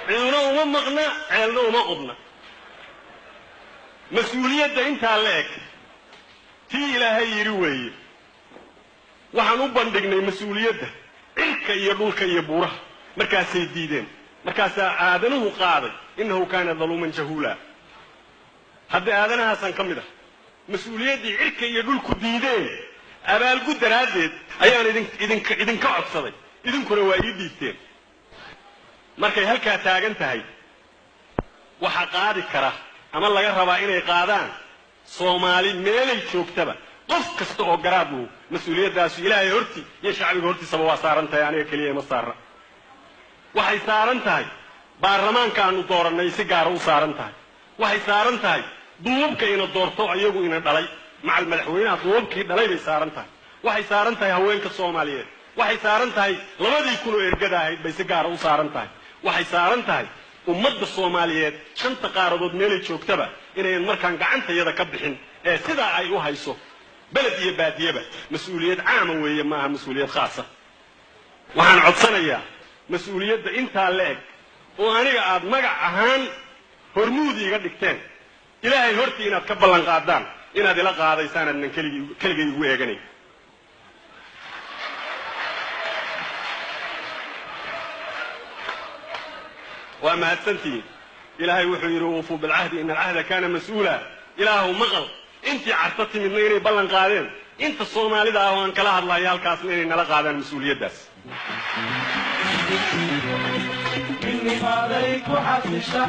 Ciduna uma maqna, ceelna uma qodna. Mas-uuliyadda intaa la eg tii Ilaahay yidhi weeye. Waxaan u bandhignay mas-uuliyadda cirka iyo dhulka iyo buuraha, markaasay diideen, markaasaa aadanuhu qaaday. Innahu kaana daluuman jahuula. Hadda aadanahaasaan ka mid ah. Mas-uuliyaddii cirka iyo dhulku diideen abaalgu daraaddeed ayaan idinka codsaday, idinkuna waa ii dhiibteen. Markay halkaa taagan tahay, waxaa qaadi kara ama laga rabaa inay qaadaan Soomaali meelay joogtaba, qof kasta oo garaadlu. Mas-uuliyaddaasu Ilaahay horti iyo shacbiga hortiisaba waa saaran tahay, aniga keliya ima saarra. Waxay saaran tahay baarlamaanka aanu doorannay, si gaara u saaran tahay. Waxay saaran tahay duubabka ina doorto, iyagu ina dhalay, macal madaxweynaha duubabkii dhalay bay saaran tahay. Waxay saaran tahay haweenka Soomaaliyeed. Waxay saaran tahay 2,000 oo ergada ahayd bay si gaara u saaran tahay. Waxay saaran tahay ummadda Soomaaliyeed shanta qaaradood meelay joogtaba inayan markaan gacantayada ka bixin ee sidaa ay u hayso, beled iyo baadiyaba. Mas-uuliyad caama weeye, maaha mas-uuliyad khaasa. Waxaan codsanayaa mas-uuliyadda intaa la eg oo aniga aad magac ahaan hormuud iiga dhigteen, Ilaahay hortii inaad ka ballan qaadaan inaad ila qaadaysaan, aadnan keligii keligay igu eeganay. Waa mahadsantihiin. Ilaahay wuxuu yidhi: "Uufuu bilcahdi, ina alcahda kaana mas-uula." Ilaahu maqal intii Carto timidna inay ballan qaadeen, inta Soomaalida ah oo aan kala hadlayo halkaasna inay nala qaadaan mas-uuliyaddaas. Midnimaday ku xasisha.